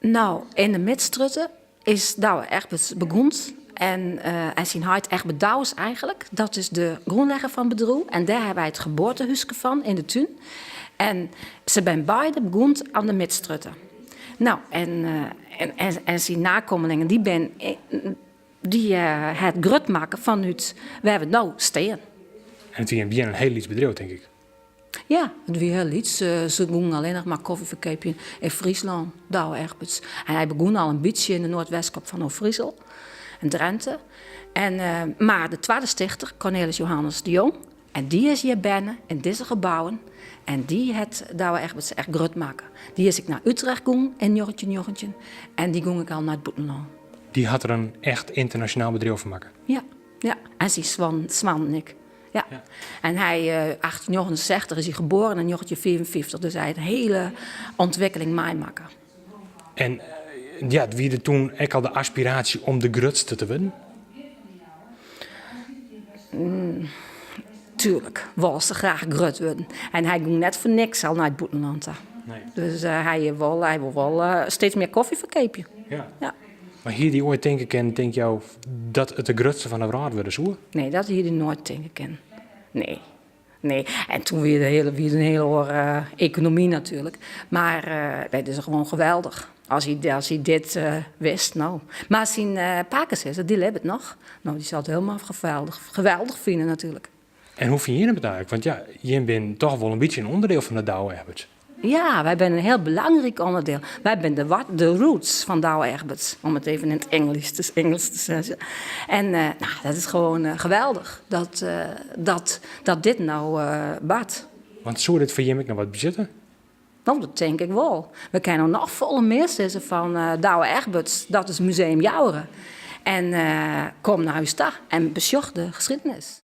No, yn de Midstrjitte is Douwe Egberts begûn. En syn heit Egbert Douwes eigenlik. Dat is de grûnlegger fan it bedriuw. En dêr hawwe wy it geboartehúske fan yn de tún. En se binne beide begûn oan de Midstrjitte. No, en syn nakommelingen dy binne dy ha it grut makke fanút wêr we no stean. En it wie in hiel lyts bedriuw, tink ik. Ja, it wie hiel lyts. Se gongen allinnich mar kofje ferkeapjen yn Fryslân, Douwe Egberts. En hy begûn al in bytsje yn de noardwestkop fan Overijssel en Drenthe. En, mar de twadde stichter, Cornelis Johannes de Jong, en dy is hjir berne yn dizze gebouwen en dy hat Douwe Egberts echt grut makke. Dy is ek nei Utrecht gong yn 1919 en dy gong ek al nei it bûtenlân. Dy hat der in echt ynternasjonaal bedriuw fan makke? Ja, ja. En syn soannen ek. Ja. En hy, 1869 is hy geboren en 1954, dus hy hat in hiele ûntwikkeling meimakke. En ja, wie der toen ek al de aspiraasje om de grutste te wurden? Tuerlik wol se graach grut wurden. En hy gong net foar niks al nei it bûtenlân ta. Nee. Dus hy wol wol steeds mear kofje ferkeapje. Ja. Ja. Mar hie dy oait tinke kinnen, tinke jo, dat it de grutste fan de wrâld wurde soe? Nee, dat hie dy noait tinke kinnen. Nee. Nee. En toen wie it in hiele oare ekonomy natuerlik. Mar nee, it is gewoan geweldich. As hy dit wist, no. Mar syn pakesizzer, dy libbet noch. No, dy sil it hielendal geweldich, geweldich fine natuerlik. En hoe fine jim it eigenlik? Want ja, jim binne toch wol in bytsje in ûnderdiel fan de Douwe Egberts. Ja, wy binne in hiel belangryk ûnderdiel. Wy binne de roots fan Douwe Egberts, om it even yn it Ingelsk te sizzen. En nou, dat is gewoan geweldich dat dit no bart. Want soe dit foar jim ek noch wat betsjutte? No, dat tink ik wol. We kinne noch folle mear sizze fan Douwe Egberts, dat is Museum Joure. En kom nei ús ta en besjoch de geschiedenis.